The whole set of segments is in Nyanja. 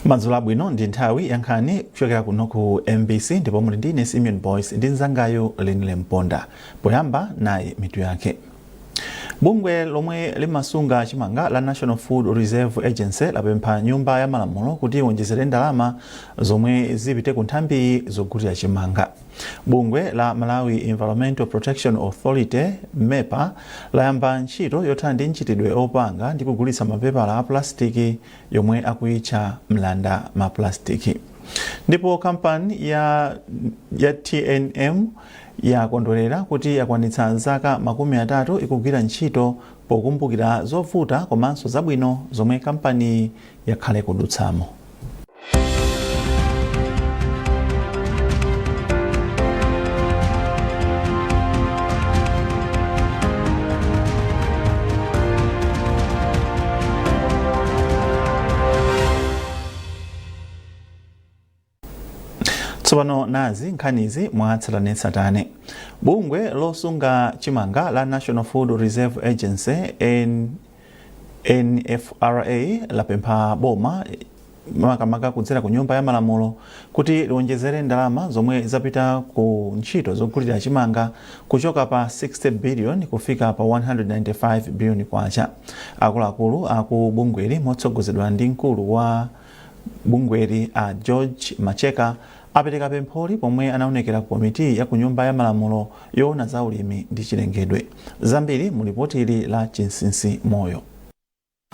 Madzulo abwino. Ndi nthawi ya nkhani kuchokera kuno ku MBC, ndipo muli ndi ine Simeon Boyce ndi mnzangayo Linle Mponda. Poyamba, nayi mitu yake. Bungwe lomwe limasunga chimanga la National Food Reserve Agency lapempha Nyumba ya Malamulo kuti iwonjezere ndalama zomwe zipite ku nthambi zogulira chimanga. Bungwe la Malawi Environmental Protection Authority, MEPA, layamba ntchito yothana ndi mchitidwe opanga ndi kugulitsa mapepala a plasitiki yomwe akuyitcha mlanda maplastiki. Ndipo kampani ya TNM yakondwerera kuti yakwanitsa zaka 30 ikugwira ntchito, pokumbukira zovuta komanso zabwino zomwe kampani yakhale kudutsamo. Tsopano nazi nkhanizi mwatsatanetsatane. Bungwe losunga chimanga la National Food Reserve Agency, NFRA, lapempha boma, makamaka kudzera ku Nyumba ya Malamulo, kuti liwonjezere ndalama zomwe zapita ku ntchito zogulira chimanga kuchoka pa 60 billion kufika pa 195 billion kwacha. Akuluakulu aku bungweli, motsogozedwa ndi mkulu wa bungweli a George Macheka, apereka pempholi pomwe anaonekera ku komiti ya ku Nyumba ya Malamulo yoona za ulimi ndi chilengedwe. Zambiri mu lipoti la Chinsinsi Moyo.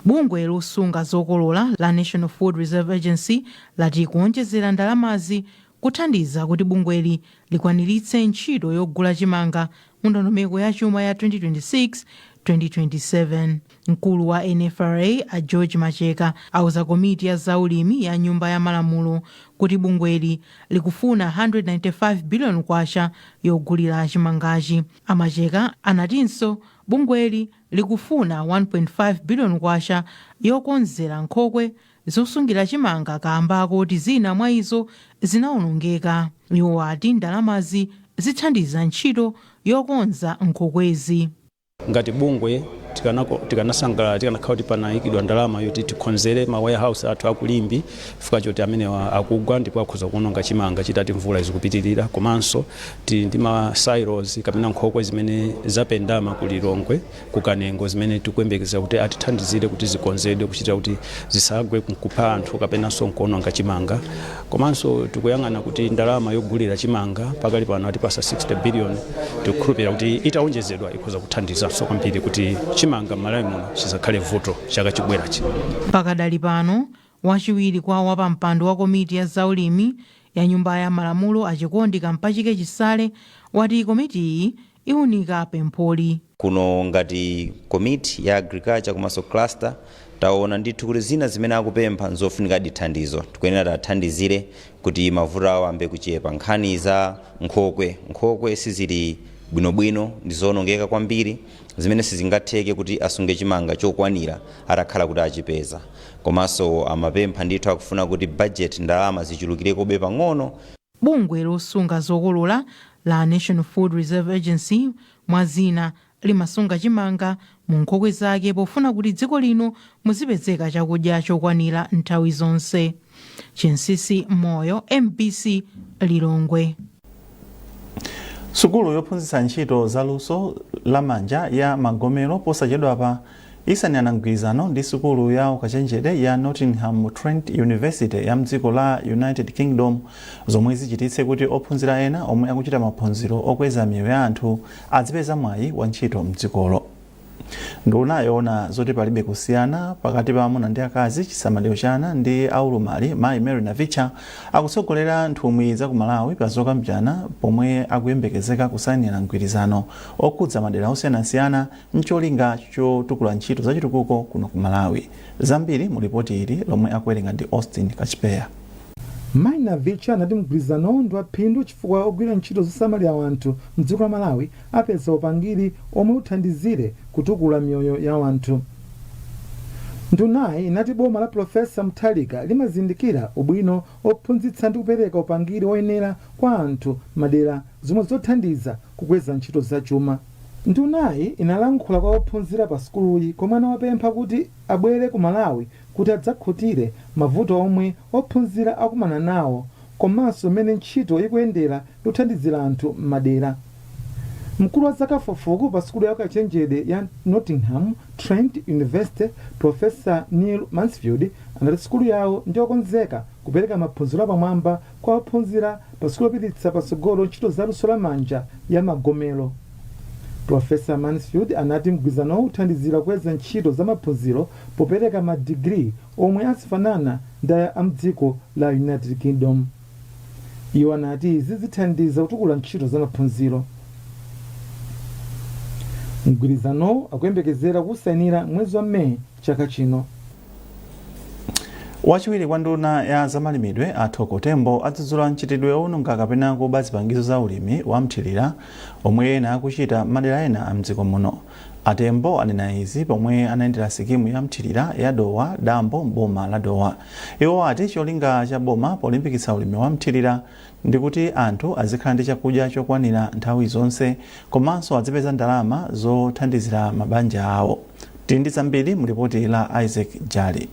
Bungwe losunga zokolola la National Food Reserve Agency lati kuonjezera ndalamazi kuthandiza kuti bungweli likwaniritse ntchito yogula chimanga mu ndondomeko ya chuma ya 2026 2027. Mkulu wa NFRA a George Macheka auza komiti ya zaulimi ya Nyumba ya Malamulo kuti bungweli likufuna 195 billion kwacha yogulira chimangachi. A Macheka anatinso bungweli likufuna 1.5 billion kwacha yokonzera nkhokwe zosungira chimanga kamba koti zina mwa izo zinawonongeka. Iwo ati ndalamazi zithandiza ntchito yokonza nkhokwezi. Ngati bungwe tikanasangalala tikanakhala kuti panayikidwa ndalama yoti tikonzere ma warehouse athu aku Limbe, chifukwa choti amenewa akugwa ndipo akhoza kuononga chimanga chitati mvula izikupitirira. Komanso tili ndi ma silos kapena nkhokwe zimene zapendama ku Lilongwe, ku Kanengo, zimene tikuyembekeza kuti atithandizire kuti zikonzedwe kuchitira kuti zisagwe nkupha anthu kapenanso nkuononga chimanga. Komanso tikuyang'ana kuti ndalama yogulira chimanga pakali pano atipasa 60 billion. Tikukhulupirira kuti itaonjezedwa ikhoza kuthandizanso kwambiri kuti chimanga m'Malawi muno chisakhale vuto chaka chikubwerachi. Pakadali pano, wachiwiri kwa wapampando wa komiti ya zaulimi ya Nyumba ya Malamulo a Chikondi Kampachike Chisale wati komitiyi iwunika pempholi. Kuno ngati komiti ya agriculture komanso cluster, taona ndithu kuti zina zimene akupempha nzofunikadi thandizo. Tikuyenera tiathandizire kuti mavuto awo ayambe kuchepa. Nkhani za nkhokwe, nkhokwe sizili bwinobwino, ndi zoonongeka kwambiri, zimene sizingatheke kuti asunge chimanga chokwanira atakhala kuti achipeza. Komanso amapempha ndithu, akufuna kuti budget, ndalama zichulukirekobe pang'ono. Bungwe losunga zokolola la National Food Reserve Agency, mwa zina, limasunga chimanga mu nkhokwe zake pofuna kuti dziko lino muzipezeka chakudya chokwanira nthawi zonse. Chinsinsi Moyo, MBC, Lilongwe. Sukulu yophunzitsa ntchito zaluso lamanja ya Magomero posachedwapa isainirana mgwirizano ndi sukulu ya ukachenjede ya Nottingham Trent University ya mdziko la United Kingdom, zomwe zichititse kuti ophunzira ena omwe akuchita maphunziro okweza miyoyo ya anthu adzipeza mwayi wa ntchito mdzikolo. Nduna yoona zoti palibe kusiyana pakati pa amuna ndi akazi, chisamaliro cha ana ndi aulumali, Mayi Mary Navicha, akutsogolera nthumwi za ku Malawi pa zokambirana pomwe akuyembekezeka kusainira mgwirizano okhudza madera osiyanasiyana ncholinga chotukula ntchito zachitukuko kuno ku Malawi. Zambiri mu lipoti ili lomwe akuwerenga ndi Austin Kachipeya. Mayi Navicha anati mgwirizanowu ndi waphindu chifukwa ogwira ntchito zosamalira anthu mdziko la Malawi apeza upangiri omwe uthandizire kutukula miyoyo ya anthu. Ndunayi inati boma la Pulofesa Mutharika limazindikira ubwino ophunzitsa ndi kupereka upangiri woyenera kwa anthu madera, zomwe zothandiza kukweza ntchito zachuma. Ndunayi inalankhula kwa ophunzira pa sukuluyi komwe anawapempha kuti abwere ku Malawi kuti adzakhutire mavuto omwe ophunzira akumana nawo komanso mmene ntchito ikuyendera yothandizira anthu m'madera. Mkulu wa zakafukufuku pa sukulu ya ukachenjede ya Nottingham Trent University, Professor Neil Mansfield, anati sukulu yawo ndiyokonzeka kupereka maphunziro apamwamba kwa ophunzira pa sukulu yopititsa patsogolo ntchito za luso lamanja ya Magomero. Professor Mansfield anati mgwirizanowu uthandizira kukweza ntchito za maphunziro popereka madigiri omwe azifanana ndi a mdziko la United Kingdom. Iwo anati izi zithandiza kutukula ntchito za maphunziro. Mgwirizanowu akuyembekezera kuwusayinira mwezi wa Meyi chaka chino. Wachiwiri kwa nduna ya zamalimidwe, a Thoko Tembo, adzudzula mchitidwe owononga kapena kuba zipangizo za ulimi wa mthirira omwe ena akuchita madera ena a mdziko muno. A Tembo anena izi pomwe anayendera sikimu ya mthirira ya Dowa Dambo mboma la Dowa. Iwo ati cholinga cha boma polimbikitsa ulimi wa mthirira ndikuti anthu azikhala ndi chakudya chokwanira nthawi zonse komanso azipeza ndalama zothandizira mabanja awo. Tili ndi zambiri mu ripoti la Isaac Jali.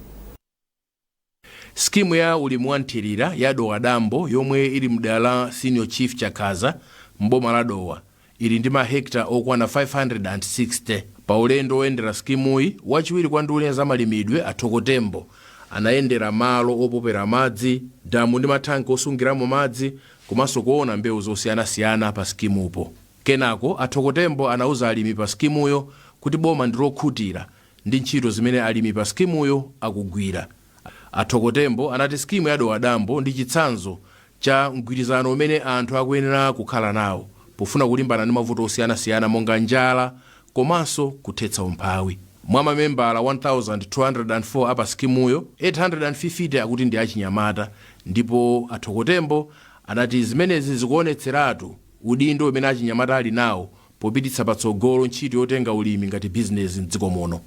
Skimu ya ulimi wa mthirira ya Dowa Dambo, yomwe ili mdera la Senior Chief Chakaza mboma la Dowa, ili ndi mahekta okwana 560. Pa ulendo woyendera skimuyi, wachiwiri kwa nduna ya zamalimidwe, a Thoko Tembo, anayendera malo opopera madzi, damu ndi mathanki osungiramo madzi, komanso kuona mbewu zosiyanasiyana pa skimupo. Kenako a Thoko Tembo anauza alimi pa skimuyo kuti boma ndi lokhutira ndi ntchito zimene alimi pa skimuyo akugwira. A Thoko Tembo anati skimu ya Dowa Dambo ndi chitsanzo cha mgwirizano umene anthu akuyenera kukhala nawo pofuna kulimbana ndi mavuto osiyanasiyana monga njala komanso kuthetsa umphawi. Mwa mamembala 1204 apa skimuyo, 850 akuti ndi achinyamata, ndipo a Thoko Tembo anati zimenezi zikuonetseratu udindo umene achinyamata ali nawo popititsa patsogolo ntchito yotenga ulimi ngati bizinesi mdziko muno.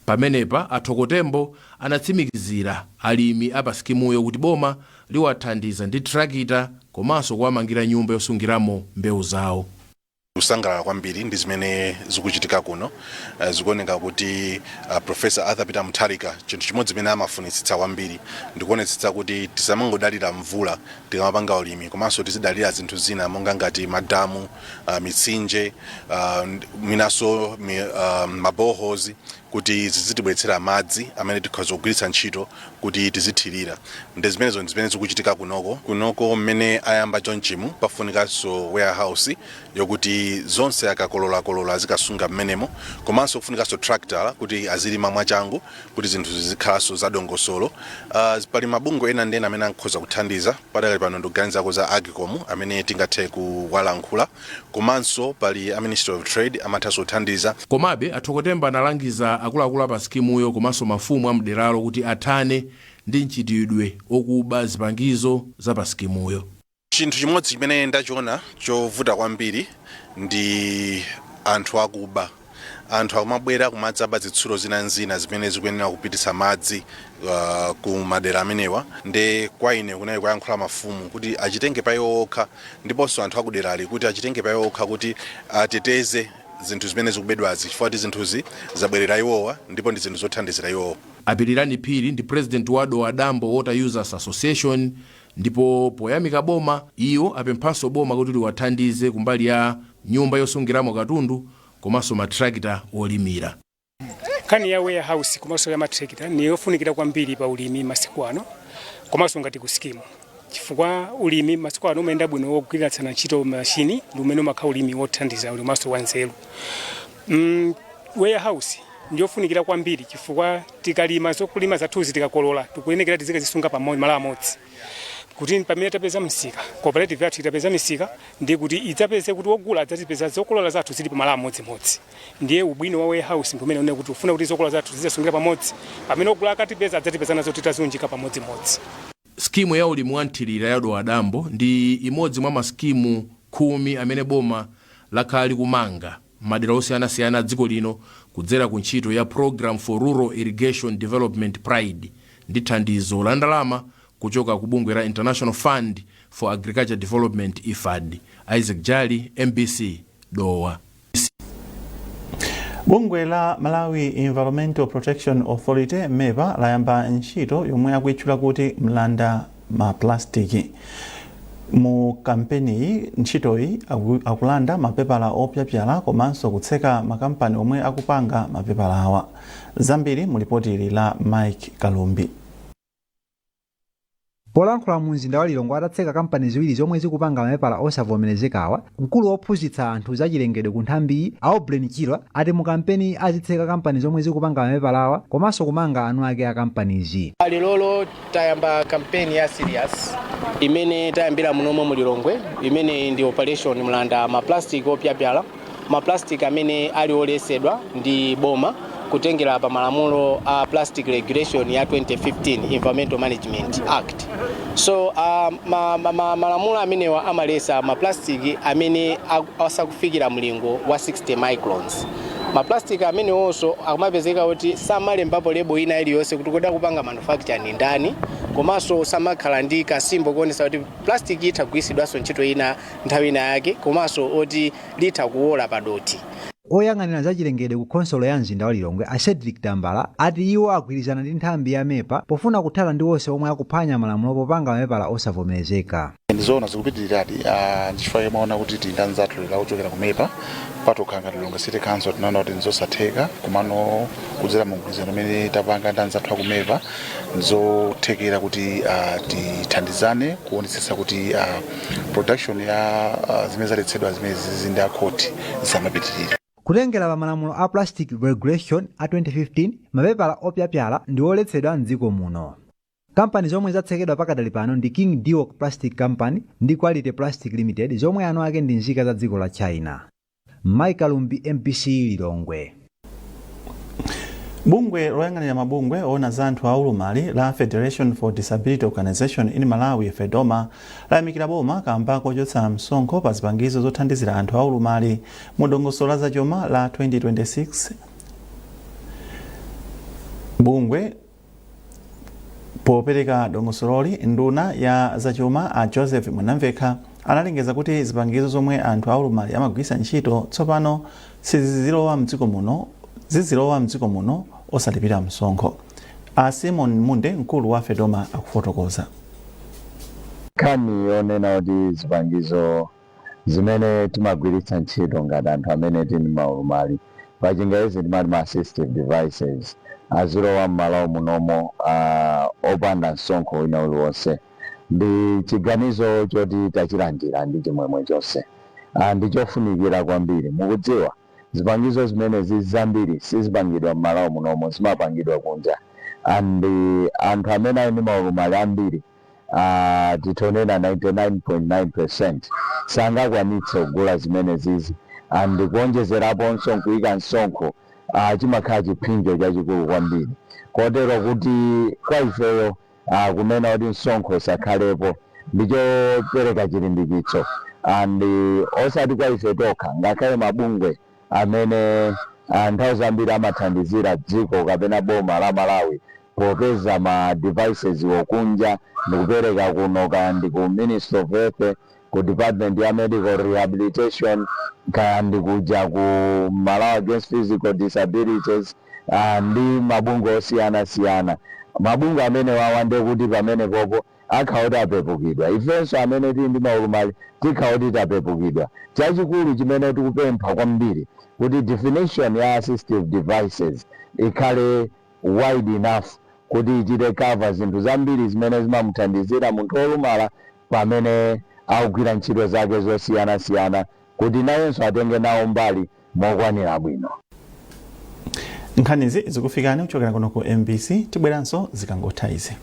Pamenepa a Thoko Tembo anatsimikizira alimi apa skimuyo kuti boma liwathandiza ndi trakita komanso kuwamangira nyumba yosungiramo mbewu zawo. Kusangalala kwambiri ndi zimene zikuchitika kuno. Zikuoneka kuti Professor Arthur Peter Mutharika, chinthu chimodzi chimene amafunitsitsa kwambiri ndikuonetsetsa kuti tisamangodalira mvula tikamapanga ulimi, komanso tizidalira zinthu zina monga ngati madamu, mitsinje, mwinanso ma boreholes, kuti zizitibweretsera madzi amene tikhoza kugwiritsa ntchito kuti tizithirira. Ndi zimenezo ndi zimene zikuchitika kunoko. Kunoko mmene ayamba chonchimu, pafunikanso warehouse yokuti zonse akakololakolola azikasunga mmenemo, komanso kufunikanso tractor kuti azilima mwachangu, kuti zinthu zizikhalanso zadongosolo. Pali mabungwe ena ndi ena amene akhoza kuthandiza. Padakali pano ndikuganizako za AGCOM amene tingathe kuwalankhula, komanso pali a Ministry of Trade amathanso kuthandiza. Komabe a Thoko Tembo analangiza akuluakulu apa skimuyo komanso mafumu amderalo kuti athane ndi mchitidwe okuba zipangizo za pa skimuyo. Chinthu chimodzi chimene ndachiona chovuta kwambiri ndi anthu akuba. Anthu akumabwera kumadzaba zitsulo zinazina zimene zikuyenera kupititsa madzi ku madera amenewa. Nde kwa ine kunali kuyankhula mafumu kuti achitenge pa iwo okha, ndiponso anthu akuderali kuti achitenge pa iwo okha kuti ateteze zinthu zimene zikubedwazi, chifukwa kuti zinthuzi zabwerera iwowa ndipo ndi zinthu zothandizira iwowa. Apirirani Phiri ndi president wa Dowa Dambo Water Users Association, ndipo poyamika boma, iwo apemphanso boma kuti liwathandize kumbali ya nyumba yosungiramo katundu komanso matrakita olimira. Nkhani ya warehouse komanso ya matrakita ni yofunikira kwambiri pa ulimi masiku ano, komanso ngati ku skimu, chifukwa ulimi masiku ano umayenda bwino wogwiritsana ntchito mashini ndi umene umakhala ulimi wothandiza, ulimanso wanzeru. Warehouse ndiyofunikira kwambiri chifukwa tikalima zokulima zathuzi, tikakolola, tikuyenekera tizikazisunga pamodzi, malo amodzi, kuti pamene tapeza msika, cooperative yathu itapeza misika, ndiye kuti idzapeze kuti wogula adzazipeza zokolola zathu zili pamalo amodzimodzi. Ndiye ubwino wa warehouse ndi umene une kuti ufuna kuti zokolola zathu zizasungira pamodzi, pamene ogula akatipeza adzatipeza nazo titazunjika pamodzimodzi. Skimu ya ulimi wa mthirira ya Dowa Dambo ndi imodzi mwa masikimu 10 amene boma lakhala likumanga madera osiyanasiyana a dziko lino kudzera ku ntchito ya Program for Rural Irrigation Development, PRIDE, ndi thandizo la ndalama kuchoka ku bungwe la International Fund for Agriculture Development, IFAD. Isaac Jali, MBC, Dowa. Bungwe la Malawi Environmental Protection Authority, MEPA, layamba ntchito yomwe akuyitchula kuti Mlanda Maplastiki. Mu kampeniyi, ntchitoyi akulanda mapepala opyapyala komanso kutseka makampani omwe akupanga mapepala awa. Zambiri mu lipoti ili la Mike Kalumbi. Polankhula mu mzinda wa Lilongwe atatseka kampani ziwiri zomwe zikupanga mapepala osavomerezekawa, mkulu wophunzitsa anthu zachilengedwe ku nthambiyi, Aublen Chilwa, ati mu kampeni azitseka kampani zomwe zikupanga mapepalawa komanso kumanga eni ake a kampanizi. Lero tayamba kampeni ya serious imene tayambira munomo mu Lilongwe, imene ndi Operation Mlanda Maplastic opyapyala, maplastic amene ali oletsedwa ndi boma kutengera pa malamulo a Plastic Regulation ya 2015, Environmental Management Act. So malamulo amenewa amaletsa maplastic amene asakufikira mlingo wa 60 microns. Maplastic amenewonso akumapezeka kuti samalembapo label ina iliyonse kuti kodi akupanga manufacture ni ndani, komanso samakhala ndi ka symbol kuonesa kuti plastic itha kugwiritsidwanso ntchito ina nthawi ina yake, komanso oti litha kuwola padoti. Oyang'anira zachilengedwe ku khonsolo ya mzinda wa Lilongwe, a Cedric Tambala, ati iwo agwirizana ndi nthambi ya MEPA pofuna kuthana ndi onse omwe akuphwanya malamulo popanga mapepala osavomerezeka. Ndizoona, zikupitiradi. Nchifukwa chake mwaona kuti tili ndi anzathu lero akuchokera ku MEPA. Patokha ngati Lilongwe City Council tinaona kuti ndizosatheka, komano kudzera mu mgwirizano umene tapanga ndi anzathu aku MEPA, ndizothekera kuti tithandizane kuonetsetsa kuti production ya zimene zaletsedwa zimene zizi ndi akhoti zisamapitirire. Kutengera pa malamulo a Plastic Regulation a 2015, mapepala opyapyala ndi oletsedwa mdziko muno. Kampani zomwe zatsekedwa pakadali pano ndi King Dewok Plastic Company ndi Quality Plastic Limited, zomwe eni ake ndi nzika za dziko la China. Mike Kalumbi, MBC, Lilongwe. Bungwe loyang'anira mabungwe oona za anthu aulumali la Federation for Disability Organization in Malawi, FEDOMA, layamikira boma kamba kochotsa msonkho pa zipangizo zothandizira anthu aulumali mu dongosolo la zachuma la 2026. Bungwe popereka dongosololi, nduna ya zachuma a Joseph Mwanamvekha analengeza kuti zipangizo zomwe anthu aulumali amagwiritsa ntchito tsopano sizizilowa mdziko muno, zizilowa mdziko muno osalipira msonkho. A Simon Munde, mkulu wa FEDOMA, akufotokoza. Nkhani yonena kuti zipangizo zimene timagwiritsa ntchito ngati anthu amene tili maulumali, pa Chingerezi timati ma assistive devices, azilowa m'malo munomo opanda msonkho wina uliwonse, ndi chiganizo choti tachilandira ndi chimwemwe chonse, ndi chofunikira kwambiri. Mukudziwa, zipangizo zimenezi zambiri sizipangidwa m'malo munomo, zimapangidwa kunja, and anthu amene ali ndi maulumali ambiri, titonena 99.9%, sangakwanitse kugula zimenezizi, and kuonjezeraponso nkuyika msonkho, chimakhala chipsinjo chachikulu kwambiri. Kotero kuti kwa ifeyo, kunena kuti msonkho usakhalepo ndichopereka chilimbikitso, and osati kwa ife tokha, ngakhale mabungwe amene nthawi zambiri amathandizira dziko kapena boma la Malawi popeza ma devices wokunja ndikupereka kuno, kaya ndi ku Ministry of Health, ku department ya medical rehabilitation, kaya ndi kuja ku Malawi Against Physical Disabilities, ndi mabungwe osiyanasiyana. Mabungwe amene wawa ndekuti pamene popo akhala kuti apepukidwa, ifenso amene tili ndi maulumali tikhala kuti tapepukidwa. Chachikulu chimene tikupempha kwambiri kuti definition ya assistive devices ikhale wide enough kuti ichite cover zinthu zambiri zimene zimamuthandizira munthu wolumala pamene akugwira ntchito zake zosiyanasiyana, kuti nayenso atenge nawo mbali mokwanira bwino. Nkhanizi zikufikani kuchokera kuno ku MBC. Tibweranso zikangotha izi.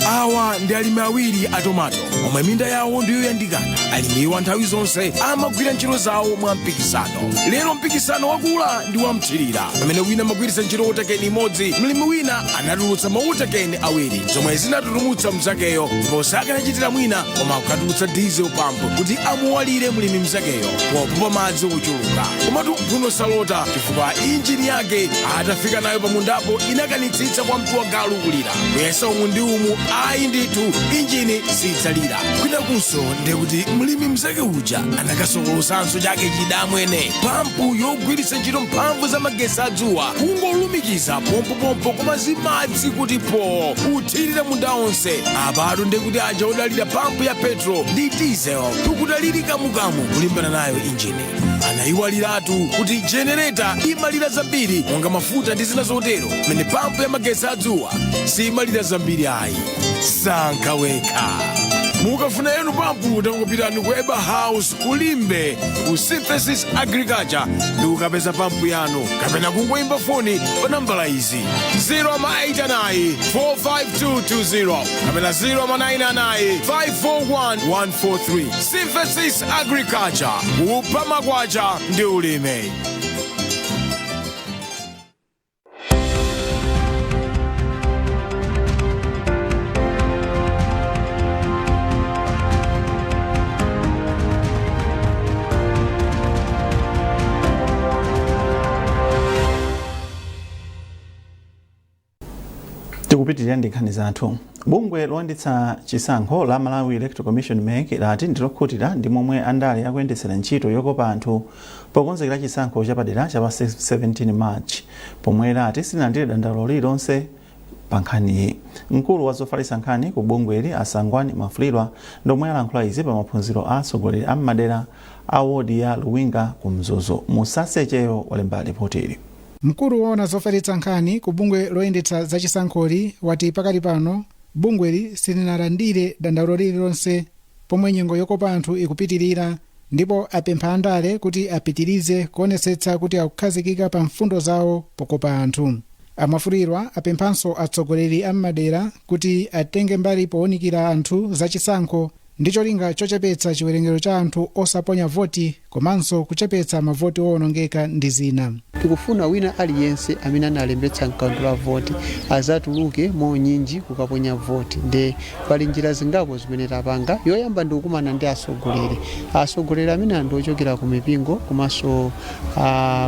Awa ndi Ndi alimi awiri a tomato omwe minda yawo ndiyoyandikana. Alimiwa nthawi zonse amagwira ntchito zawo mwa mpikisano. Lero mpikisano wakula ndi wamthirira. Pamene wina amagwiritsa ntchito water can imodzi, mlimi wina anatulutsa ma water can awiri, zomwe zinatulumutsa mzakeyo, ndipo sakanachitira mwina koma kukatulutsa diesel pump kuti amuwalire mlimi mzakeyo popopa madzi ochuluka. Komatu mphuno salota, chifukwa injini yake atafika nayo pamundapo inakanitsitsa kwa mtu wa galu kulira, kuyesa umu ndi umu, ayi ndithu, injini sidzalira. Kwinakunso ndekuti mlimi mzake uja anakasokolosanso chake chidamwene, pampu yogwiritsa ntchito mphamvu za magesi adzuwa, kungolumikiza pompopompo koma zimadzi kuti po uthirire munda onse. Apatu ndekuti aja odalira pampu ya petrol ndi diesel tukudaliri kamukamu kulimbana nayo injini. Anayiwaliratu kuti jenereta imalira zambiri monga mafuta ndi zina zotero, mene pampu ya magesi adzuwa simalira zambiri ayi. Sankha wekha. Mukafuna yanu pampu, tangopitani ku Eba House kulimbe ku Synthesis Agriculture ndi kukapeza pampu yanu, kapena kungoimba foni pa nambala izi: 089 45220 kapena 099 541 143. Synthesis Agriculture, kupha makwacha ndi ulimi. Tikupitirira ndi nkhani zathu. Bungwe loyendetsa chisankho la Malawi Electoral Commission, MEC, lati ndilokhutira ndi momwe andale akuyendetsera ntchito yokopa anthu pokonzekera chisankho chapadera cha pa 17 March, pomwe lati silinalandire dandaulo lililonse pa nkhaniyi. Mkulu wa zofalitsa nkhani ku bungweli, a Sangwani Mwafulirwa, ndomwe alankhula izi pa maphunziro a atsogoleri a m'madera a wodi ya Luwinga ku Mzuzu. Musasecheyo walemba ripoti ili. Mkulu woona zofalitsa nkhani ku bungwe loyendetsa zachisankholi wati pakali pano bungweli silinalandire dandaulo lililonse pomwe nyengo yokopa anthu ikupitirira, ndipo apempha andale kuti apitirize kuonetsetsa kuti akukhazikika pa mfundo zawo pokopa anthu. A Mwafulirwa apemphanso atsogoleri a m'madera kuti atenge mbali powunikira anthu zachisankho ndi cholinga chochepetsa chiwerengero cha anthu osaponya voti komanso kuchepetsa mavoti owonongeka ndi zina. Tikufuna wina aliyense amene analembetsa mkaundula wa voti azatuluke maunyinji kukaponya voti. Nde pali njira zingapo zimene tapanga. Yoyamba ndi kukumana ndi atsogoleri. Atsogoleri amene ndi ochokera ku mipingo komanso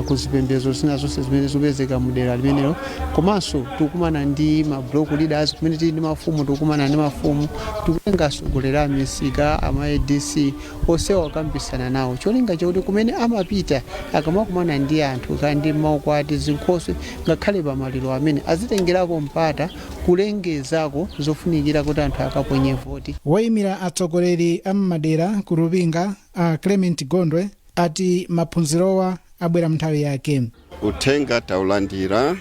ku zipembedzo zina zonse zimene zikupezeka mu dera limenelo. Komanso tikukumana ndi ma block leaders, kumene tili ndi mafumu tikukumana ndi mafumu, tikutenga atsogoleri a misika, ama ADC, onsewa kukambisana nawo, cholinga chakuti kumene amapita akamakumana ndi anthu, kandi maukwati, zinkhoswe, ngakhale pamaliro, amene azitengerako mpata kulengezako zofunikira kuti anthu akaponye voti. Woyimira atsogoleri a m'madera ku Lubinga, a Clement Gondwe, ati maphunzirowa abwera mnthawi yake. Uthenga taulandira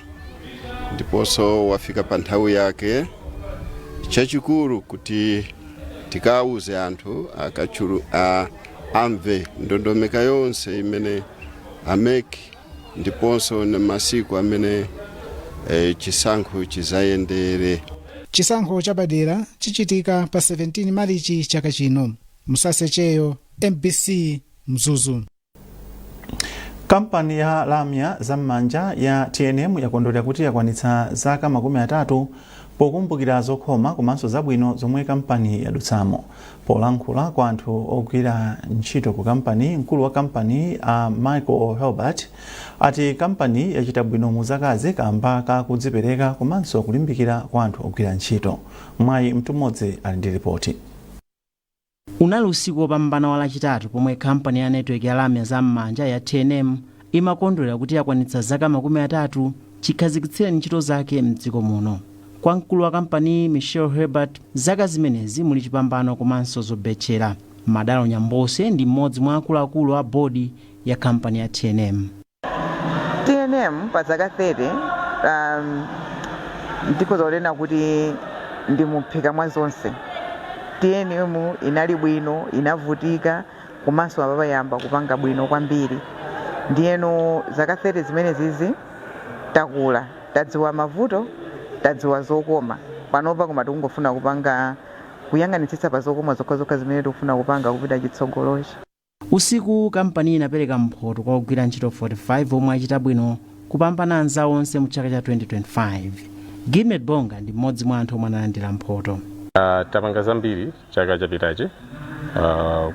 ndiponso wafika pa nthawi yake. Chachikulu kuti tikawuze anthu akachulu amve ndondomeka yonse imene a MEC ndiponso na masiku amene chisankho chizayendere. Chisankho chapadera chichitika pa 17 Marichi chaka chino. Musasecheyo, MBC, Mzuzu. Kampani ya lamya zam'manja ya TNM yakondwerera kuti yakwanitsa zaka 30 pokumbukira zokhoma komanso zabwino zomwe kampani yadutsamo. Polankhula kwa anthu ogwira ntchito ku kampani, mkulu wa kampani a Michael Herbert ati kampani yachita bwino mu zakazi kamba ka kudzipereka komanso kulimbikira kwa anthu ogwira ntchito. Mwayi Mtumodzi ali ndi ripoti. Unali usiku wopambana wa Lachitatu pomwe kampani ya network ya lamya zam'manja ya TNM imakondwerera kuti yakwanitsa zaka 30 chikhazikitsireni ntchito zake mdziko muno. Kwa mkulu wa kampani Michel Herbert, zaka zimenezi muli chipambano komanso zobetchera. Madalo Nyambose ndi mmodzi mwa akuluakulu a bodi ya kampani ya TNM. TNM pa zaka 30, ndikhoza kunena kuti ndi muphika mwa zonse. TNM inali bwino, inavutika, komanso apapa yamba kupanga bwino kwambiri. Ndiyeno zaka 30 zimene zizi takula, tadziwa mavuto, tadziwa zokoma panopa, koma tikungofuna kupanga Kuyang'anitsitsa pa zokoma zokhazokha zimene tikufuna kupanga kupita chitsogolochi. Usiku kampani inapereka mphoto kwa ogwira ntchito 45 omwe achita bwino kupambana anzawo onse mu chaka cha 2025. Gilmet Bonga ndi mmodzi mwa anthu omwe analandira mphoto. Tapanga zambiri chaka chapitachi,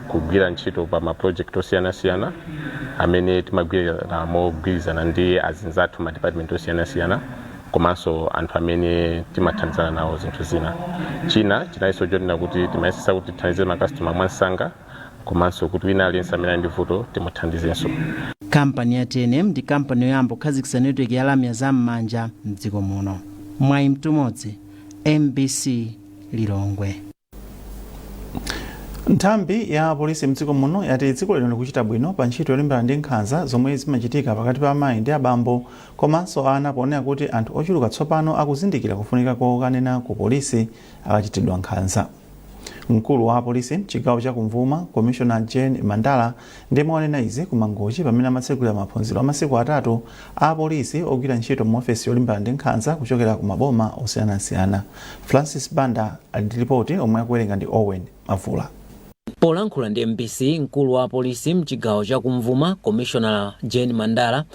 kugwira ntchito pa ma project osiyanasiyana amene timagwira mogwirizana ndi azinzathu ma department osiyanasiyana komanso anthu amene timathandizana nawo zinthu zina. China chinalinso chonena kuti timayesesa kuti tithandize makastoma mwansanga komanso kuti wina aliyense amene ali ndi vuto timuthandizenso. Kampani ya TNM ndi kampani yoyamba kukhazikitsa netiweki ya lamya zam'manja mdziko muno. Mwayi Mtumodzi, MBC, Lilongwe. Nthambi ya polisi mdziko muno yati dziko lino likuchita bwino pa ntchito yolimbana ndi nkhanza zomwe zimachitika pakati pa amayi ndi abambo komanso ana, ponena kuti anthu ochuluka tsopano akuzindikira kufunika kokanena ku polisi akachitidwa nkhanza. Mkulu wa apolisi mchigawo cha kumvuma, Commissioner Jane Mandala, ndiyemwe wanena izi ku Mangochi pamene amatsegulira maphunziro amasiku 3 a apolisi ogwira ntchito mu ofesi yolimbana ndi nkhanza kuchokera ku maboma osiyanasiyana. Francis Banda ali ndi ripoti omwe akuwerenga ndi Owen Mavula. Polankhula ndi MBC, mkulu wa apolisi mchigawo cha kumvuma, Commissioner Jane Mandala,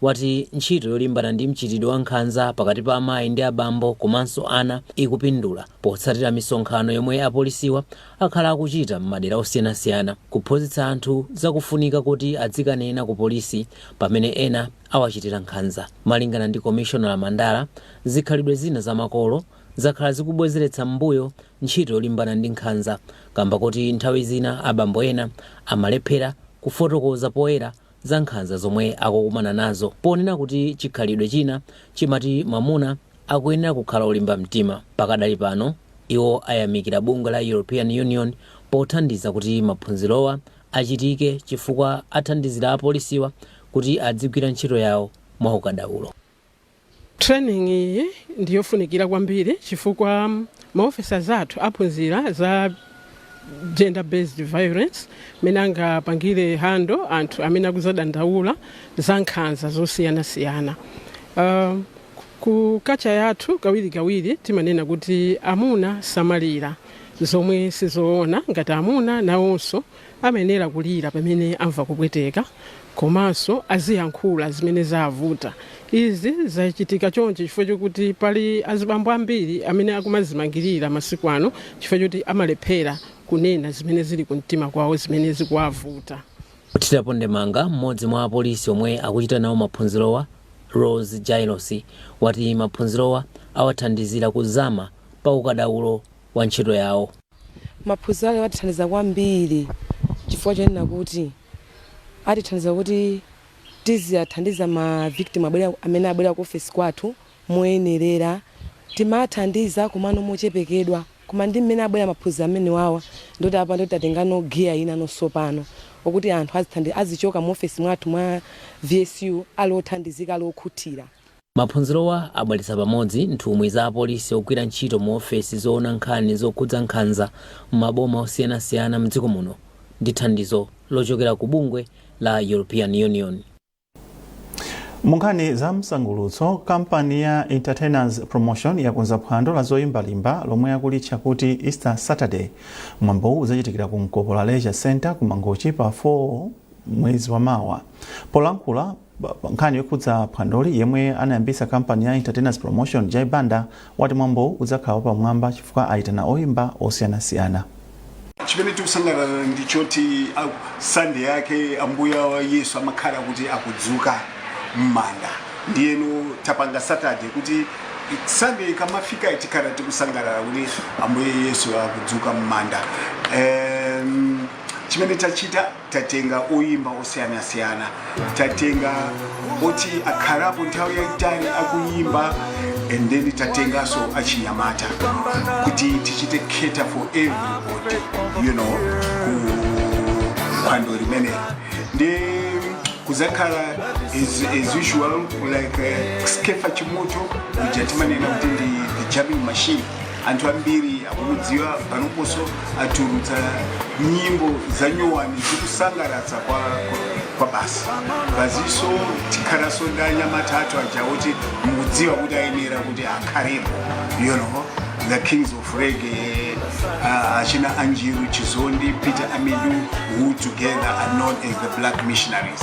wati ntchito yolimbana ndi mchitidwe wa nkhanza pakati pa amayi ndi abambo komanso ana ikupindula potsatira misonkhano yomwe apolisiwa akhala akuchita m'madera osiyanasiyana kuphunzitsa anthu zakufunika kuti adzikanena ku polisi pamene ena awachitira nkhanza. Malingana ndi Commissioner Mandala, zikhalidwe zina za makolo zakhala zikubwezeretsa m'mbuyo ntchito yolimbana ndi nkhanza kamba kuti nthawi zina abambo ena amalephera kufotokoza poyera za nkhanza zomwe akukumana nazo, ponena kuti chikhalidwe china chimati mwamuna akuyenera kukhala olimba mtima. Pakadali pano iwo ayamikira bungwe la European Union pothandiza kuti maphunzirowa achitike chifukwa athandizira apolisiwa kuti adzigwira ntchito yawo mwaukadaulo. Training iyi ndiyofunikira kwambiri chifukwa ma officers athu aphunzira za gender based violence, mene angapangire handle anthu amene akuzadandaula za nkhanza zosiyanasiyana. Ku culture yathu kawirikawiri timanena kuti amuna samalira, zomwe sizoona. Ngati amuna nawonso amayenera kulira pamene amva kupweteka komanso aziyankhula zimene zavuta. Izi zachitika chonchi chifukwa chokuti pali azibambo ambiri amene akumazimangirira masiku ano chifukwa choti amalephera kunena zimene zili kumtima kwawo, zimene zikuwavuta. Kuthirapo ndemanga, mmodzi mwa apolisi omwe akuchita nawo maphunzirowa, Rose Jailos, wati maphunzirowa awathandizira kuzama pa ukadaulo wa ntchito yawo. Maphunziro ale atithandiza kwambiri chifukwa chonena kuti atithandiza kuti tiziyathandiza ma victim abwera, amene abwera ku office kwathu moyenerera. Timathandiza komano mochepekedwa, koma ndi mmene abwera maphunziro amene wawa, ndoti apa ndoti tatengano gear ina nonso pano okuti anthu azichoka mu office mwathu mwa VSU ali othandizika, ali okhutira. Maphunzirowa abweretsa pamodzi nthumwi za apolisi ogwira ntchito mu ofesi zoona nkhani zokhudza nkhanza m'maboma osiyanasiyana mdziko muno ndi thandizo lochokera ku bungwe la European Union. Munkhani za msangulutso, kampani ya Entertainers Promotion yakonza phwando la zoyimbalimba lomwe akulitcha kuti Easter Saturday. Mwambowu udzachitikira ku Mkopola Leisure Center ku Mangochi pa 4 mwezi wa mawa. Polankhula nkhani yokhudza phwandoli, yemwe anayambitsa kampani ya Entertainers Promotion, Jai Banda, wati mwambowu udzakhala wapamwamba chifukwa ayitana oyimba osiyanasiyana. Chimene tikusangalala ndi choti Sunday yake Ambuye wa Yesu amakhala kuti akudzuka m'manda, ndiyeno tapanga Saturday kuti Sunday ikamafika tikhala tikusangalala kuti Ambuye Yesu akudzuka m'manda. Chimene tachita, tatenga oyimba osiyanasiyana, tatenga oti akhalapo nthawi yayitali akuyimba, and then tatenganso achinyamata kuti tichite cater for everybody ku phwando limeneli. Ndi kuzakhala as usual, like Skeffa Chimoto uja timanena kuti ndi the jamming machine, anthu ambiri akumudziwa. Panoponso atulutsa nyimbo za nyuwani zikusangalatsa kwa basi bazinso. Tikhalanso ndi anyamata athu aja oti mukudziwa kuti ayenera kuti akhalepo, the Kings of Reggae. Achina Anjiru Chizondi, Peter Amidu, who together are known as the Black Missionaries.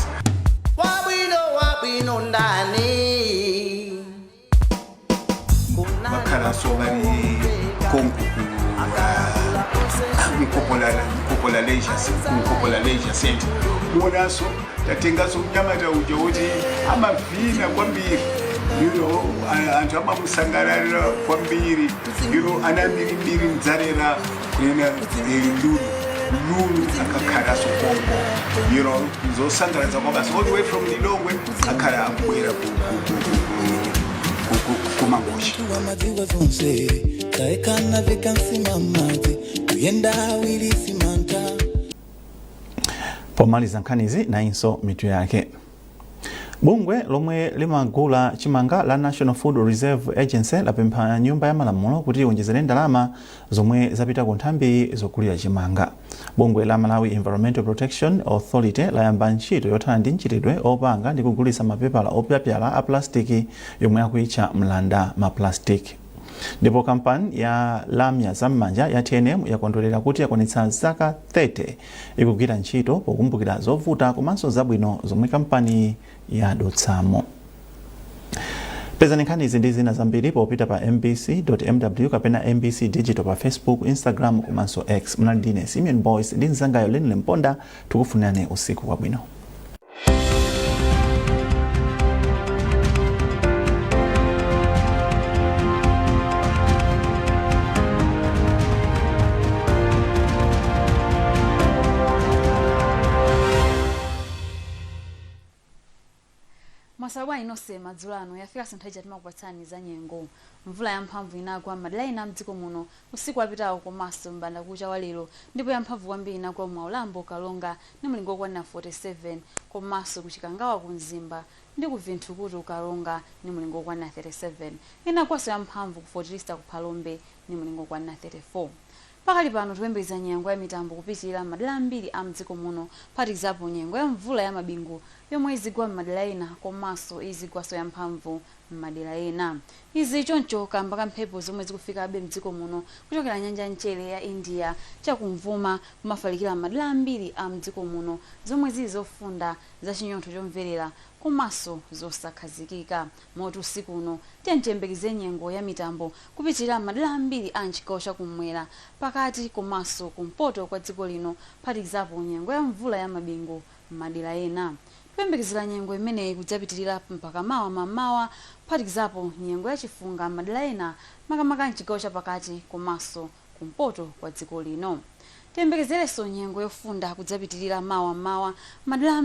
Wabwino wabwino ndani. Vakhalanso vali konko ku Nkopola Leisure Center. Muonanso tatenganso mnyamata uja woti amavina kwambiri, anthu amamusangalalira kwambiri, ana mbirimbiri mdzarera kunena Lulu Lulu akakhalaso konko, zosangalatsa kwabasi all the way from Lilongwe akhala akubwera kumangochi. Wamadziwa zonse taekana vikansimamazi kuyenda awiri simanta. Pomaliza nkhanizi, nayinso mitu yake. Bungwe lomwe limagula chimanga la National Food Reserve Agency lapempha Nyumba ya Malamulo kuti iwonjezere ndalama zomwe zapita ku nthambi zogulira chimanga. Bungwe la Malawi Environmental Protection Authority layamba ntchito yothana ndi mchitidwe opanga ndi kugulitsa mapepala opyapyala a plastiki yomwe akuyitcha mlanda maplastic. Ndipo kampani ya lamya zam'manja ya TNM yakondwerera kuti yakwanitsa zaka 30 ikugwira ntchito, pokumbukira zovuta komanso zabwino zomwe kampani yadutsamo. Pezani nkhani izi ndi zina zambiri popita pa mbc.mw kapena MBC Digital pa Facebook, Instagram komanso X. Munali ndine Simeon Boys ndi mzangayo Lenile Mponda. Tikufunirani usiku wabwino. Mwaswera bwanji nonse madzulo ano? Yafika nthawi ija timakupatsani za nyengo. Mvula yamphamvu inagwa m'madera ena mdziko muno usiku wapitawo komanso m'bandakucha wa lero, ndipo yamphamvu kwambiri inagwa mu Maulambo, Karonga ndi mlingo wokwanira 47, komanso ku Chikangawa ku Mzimba ndi ku Vinthukutu, Karonga ndi mlingo wokwanira 37. Inagwanso yamphamvu ku Fort Lister ku Phalombe ndi mlingo wokwanira 34. Pakali pano tikuyembekeza nyengo ya mitambo kupitirira m'madera ambiri a mdziko muno, kuphatikizapo nyengo ya mvula ya mabingu yomwe izigwa m'madera ena komanso izigwanso yamphamvu m'madera ena. Izi choncho kamba ka mphepo zomwe zikufikabe mdziko muno kuchokera nyanja ya mchere ya India chakumvuma kumafalikira m'madera ambiri a mdziko muno, zomwe zili zofunda, za chinyontho chomverera komanso zosakhazikika. Moti usiku uno tiyeni tiyembekeze nyengo ya mitambo kupitirira m'madera ambiri a mchigawo chakumwera, pakati komanso kumpoto kwa dziko lino, kuphatikizapo nyengo ya mvula ya mabingu m'madera ena. Tikuyembekezera nyengo imeneyi kudzapitirira mpaka mawa mammawa, kuphatikizapo nyengo ya chifunga m'madera ena, makamaka mchigawo chapakati komanso kumpoto kwa dziko lino. Tiyembekezerenso nyengo yofunda kudzapitirira mawa mmawa m'madera.